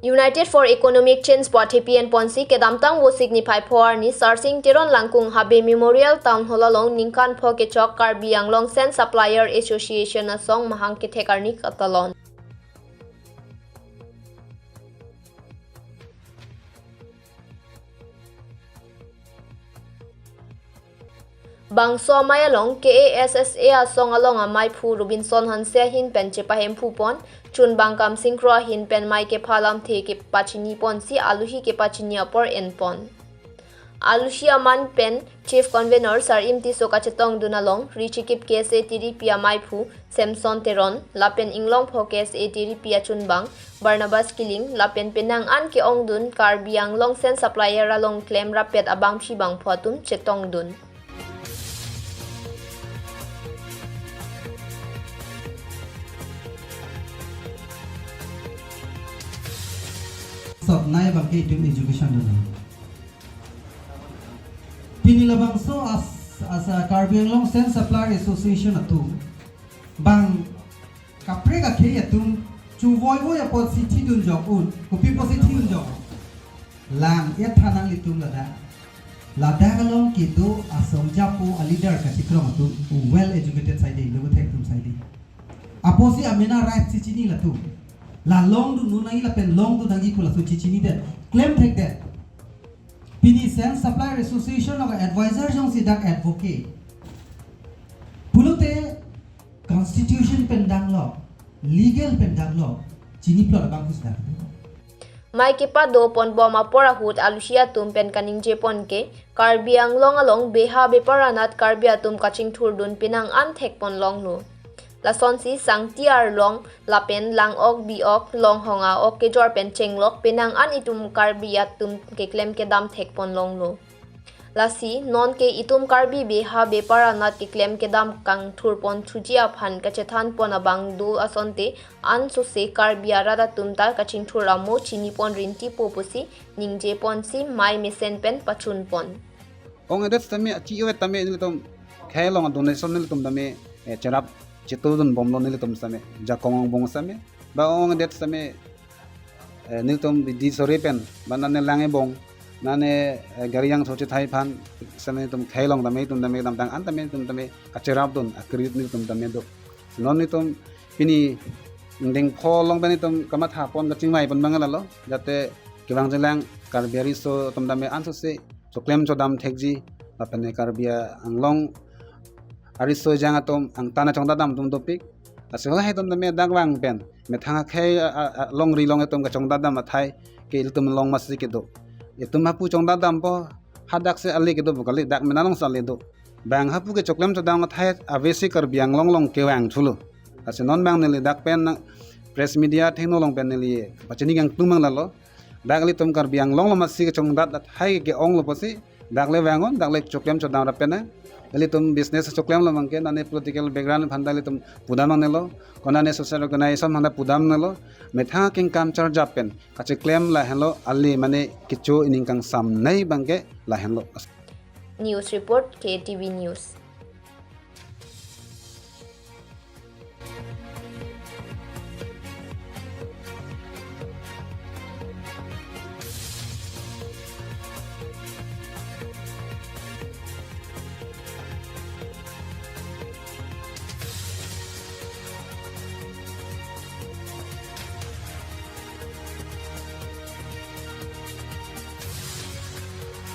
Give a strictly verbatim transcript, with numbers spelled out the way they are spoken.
United for Economic Change pu athepi enponsi kedamtang Vosik niphai pho arni Sarsing Teron Langkung Habe Memorial Town Hall along ningkan pho kechok Karbi Anglong Sand Supplier Association asong mahang kethek arni katalon. Bangso amei along K A S S A asong along ameiphu Robinson Hanse ahin pen chepahemphu pon, chunbang Kamsing Kro ahin pen mei kepha lamthe kepachini ponsi aluhi kepachini apor enpon. Aluhi aman pen Chief Convener Sar-im Tisso kachetongdun along, Richikip K S A Tiripi ameiphu Samson Teron, lapen Inglongpho K S A Tiripi achunbang Barnabas Killing, lapen penang an ke-ongdun Karbi Anglong Sand Supplier along klem rapet abangphi bangpho atum chetongdun. Sot nai bangke itum education dona. Pini labangso as, as a Karbi Anglong Sand Supplier Association atum bang kaprek akhei atum chuvoivoiya apotsi thidun jok un, kopi apotsi thidun jok. Lang ya thanang ilitum ladak. Ladak along kedo asong japo a leader kachikrong atum well educated side lo thek atum side. Apotsi amena right si chini latum. La longdun nunai lapen longdun nangji pu laso chichinide. Klem thekde. Pini Sand Supplier Association along advisor jongsi dak advocate. Pulote constitution pen danglo, legal pen danglo, chini plot abang hus dak. Mei kepado ponbom apor ahut aluhi atum pen kaningje pon ke, Karbi Anglong along beha bepar anat Karbi atum kachingthurdun penang an thek pon longlo. Lasonsi sangti arlong lapen lang-ok bi-ok, long hong a-ok kejor pen chenglok penang an itum Karbi atum keklem kedam thek pon longlo. Lasi non ke itum Karbi beha bepar anat keklem kedam kangthur pon thuji aphan kachethan pon abang do asonte ansose Karbi arat atum ta kachingthur amo chini pon rinti po pusi ningje ponsi mei mesen pen pachun pon. Ong-edet sitame, achi-o-et tame nelitum khei along donation nelitum tame, eh, cherap chetudun bomlo nelitum sitame, jakong angbong sitame, ba ong-edet sitame, eh, nelitum bidi sore pen, ba nane lang ebong, nane, eh, gari angtho chethai aphan, sitame nelitum khei along tame, itum tame, kedamtang an tame, itum tame, kacherapdun, akrit nelitum tame do. Non nelitum pini ingdeng pho along pen itum kamatha pon kachingvai pon bang lalo, jate kevang chelang Karbi ariso atum tame ansose choklem chodam thekji, lapen Karbi Anglong ariso ejang atum angtan achongdadam atum dopik. Lasi halahei atum tame dak vang pen methang akhei a, a, a, longri along itum kachongdadam athai ke ilitum along masi kedo. Itum hapu chongdadampo, hadak si ale kedo pu kali, dak mena alongsi ale do. Bang hapu ke choklem chodam athai avesi Karbi Anglong along kevang thulo. Lasi non bang neli dak pen nang press media thengno along pen neli pachini kangtung bang lalo. Dak ilitum Karbi Anglong along masi kachongdat athai ke-onglo pusi, dak le vangon, dak le choklem chodam rap pen na. Ilitum business choklemlo abang ke, nane political background aphan ta ilitum pudam nangnelo, konane social organization aphan ta pudam nangnelo, methang akengkam charjap pen kacheklem lahenlo, ale mane kecho ining kangsamnei abang ke lahenlo. News report, K T V News.